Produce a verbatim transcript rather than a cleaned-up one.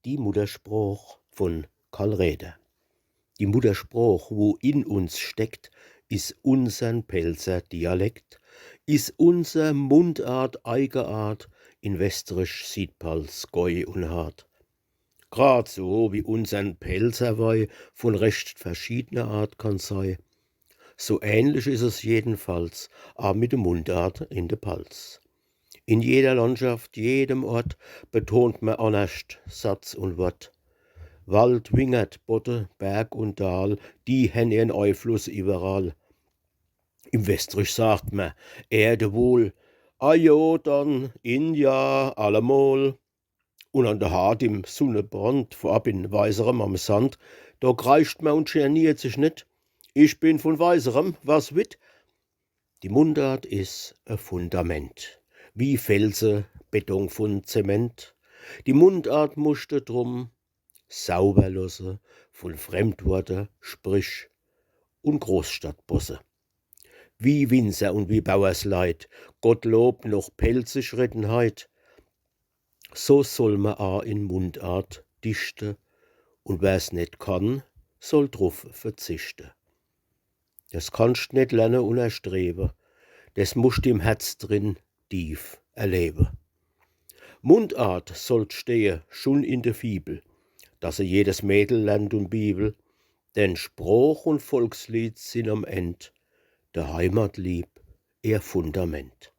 Die Muttersprooch vun Karl Räder. Die Muttersprooch, wo in uns steckt, is unsern Pälzer Dialekt, is unser Mundart Eigeart, in Westrich, Siedpalz, Gäu un Haardt. Grad so wie unsern Pälzer Wei vun recht verschiedener Art kann sei, so ähnlich is es jedenfalls aa mit de Mundart in de Palz. In jeder Landschaft, jedem Ort betont mer annerscht Satz un Wort. Wald, Wingert, Bodde, Berg un Dal, die hen ihren Eifluss iwwerall. Im Westrich sagt mer Erde wohl, ajo dann, in ja, allemol. Un an de Haardt im Sunnebrand, vorab in Weiserem am Sand, do kreischt mer un geniert sich net: „Ich bin vun Weiserem, was witt?“ Die Mundart is e Fundament, wie Felse, Beton vun Zement. Die Mundart muscht de drum sauber losse vun Fremdworte, Sprich un Großstadtbosse. Wie Winzer un wie Bauersleit, Gottlob, noch pälzisch redden heit, so soll mer aa in Mundart dichte, un wer's net kann, soll druf verzichte. Des kannscht net lerne un erstrewe, des muscht im Herz drin tief erlewe. Mundart sollt stehe schun in de Fibel, dass se jedes Mädel lernt un Bibel, denn Sprooch un Volkslied sin am End de Heimatlieb ihr Fundament.